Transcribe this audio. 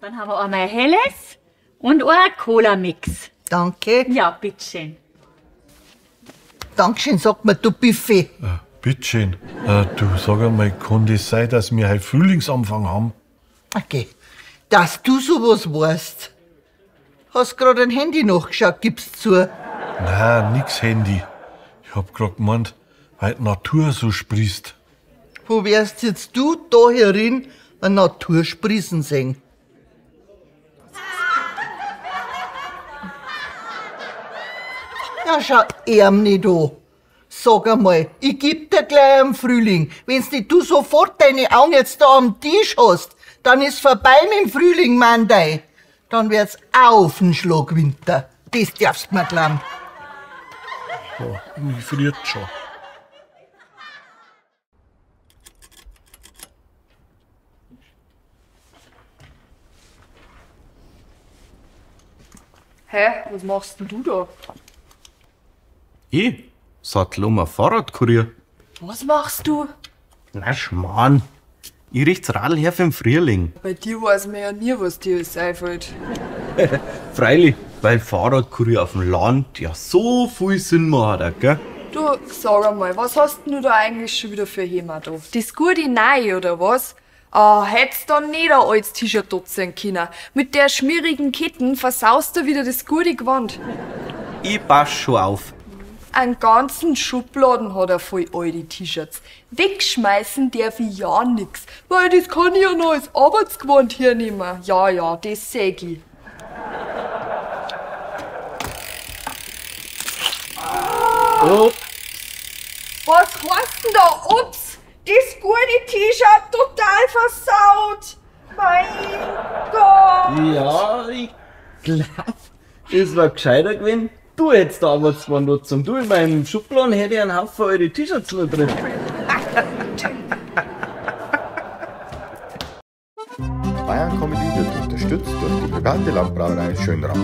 Dann haben wir einmal ein helles und ein Cola-Mix. Danke. Ja, bitteschön. Dankeschön, sagt mir, du Buffet. Bitteschön. Du, sag einmal, kann das sein, dass wir heute Frühlingsanfang haben? Okay, dass du sowas weißt. Hast grad ein Handy nachgeschaut, gibst zu. Nein, nix Handy. Ich hab grad gemeint, weil die Natur so sprießt. Wo wärst jetzt du da herin eine Natur sprießen sehen? Ja, schau erm nicht an. Sag einmal, ich geb dir gleich am Frühling. Wenn's nicht du sofort deine Augen jetzt da am Tisch hast, dann ist vorbei mit dem Frühling, Mandei. Dann wird's auf den Schlag Winter. Das darfst du mir glauben. Ja, mich friert schon. Hä, was machst denn du da? Ich? Sattel um ein Fahrradkurier. Was machst du? Na Schmarrn. Ich richt's Radl her für den Frühling. Bei dir weiß man ja nie, was dir alles einfällt. Freilich, weil Fahrradkurier auf dem Land ja so viel Sinn macht, gell? Du, sag einmal, was hast denn du da eigentlich schon wieder für Hema da? Das gute Nei, oder was? Ah, hättest dann nicht ein altes T-Shirt ziehen können. Mit der schmierigen Ketten versaust du wieder das gute Gewand. Ich pass schon auf. Einen ganzen Schubladen hat er voll alte T-Shirts. Wegschmeißen darf ich ja nix, weil das kann ich ja noch als Arbeitsgewand hernehmen. Ja, ja, das sag ich. Oh. Was heißt denn da? Ups! Das gute T-Shirt total versaut! Mein Gott! Ja, ich glaub, das war gescheiter gewesen. Du hättest da Arbeitsmann nutzen. Du, in meinem Schubladen hätte ich einen Haufen alte T-Shirts noch drin. Bayern Comedy wird unterstützt durch die private Landbrauerei Schönrath.